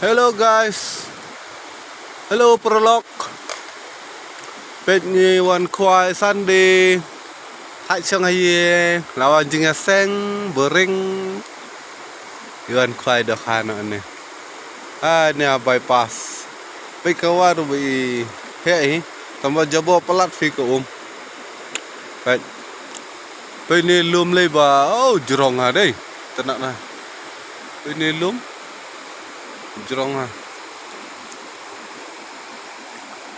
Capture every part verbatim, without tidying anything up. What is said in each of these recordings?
Hello guys. Hello paralok. Peit ngi wan khwai Sunday. Thait shong ha ïing, la wan jingïaseng, boring. Ngi wan khwai dohkha noh ne. Ah, ne bypass. Peit ka wah ruh ba i heh hi. Tangba jabo palat phi ka um. Peit. Peit ne lum lei ba, oh, jrong ha dei. Tena na. Peit ne lum. Jrong ha.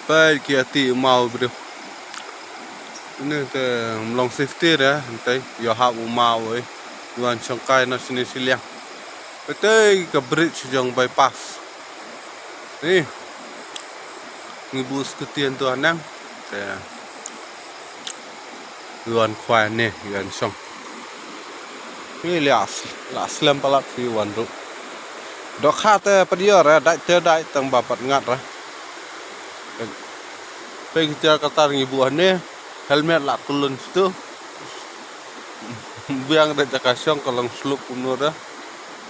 Peit ki ati u maw bro. Ini te mlong safety re, ntai yo hap u maw oi. Yuan shongkai na sini siliang. Peit ka bridge jong bypass. Ni. Ngi bu scooty tu anang. Te. Yuan khwai ne, yuan shong. Ni la, la slem palat phi wan ruh. Dohkha te pat ïor, eh, dait te dait tangba pat ngat, eh. Peit kita katar ngi buh ne, helmet la kulun situ. Biang da jaka shong ka long slup kumno da.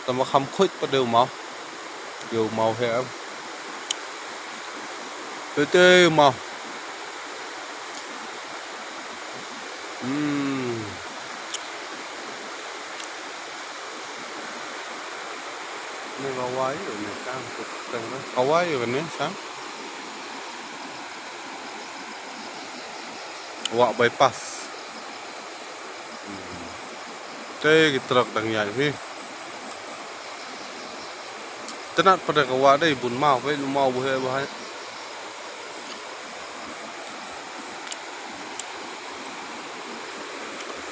Tangba kham khuid pat dei u maw. Dei u maw he am. Dei te u maw. Hmm. Ni ka wai ni sang. Ka wai ni sang. Wah bypass. Hmm. Te ki trok dang ïaid hi. Tynat pat ka wah dei bun maw, peit u maw buhai buhai.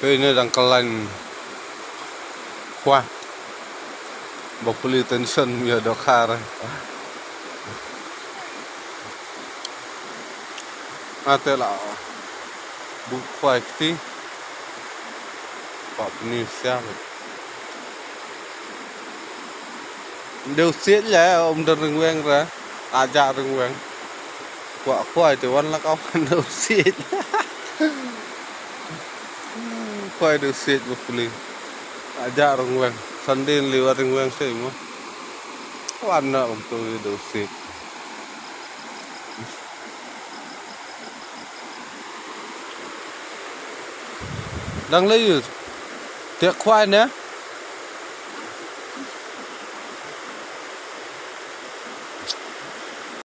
Peit ne dang kyllain khwai. Ba puli tension ïa dohkha. Nga te la buh khwai kti. Ba puni siang. Dei u siej le um don ryngweng re. Aja ryngweng. Kwah khwai te wan la ka wan dei u siej. Khwai dei u siej ba puli. Aja ryngweng. Sunday li wan ryngweng sei mo. Wan na um tu dei u siej. Dang lei yu. Te khwai ne.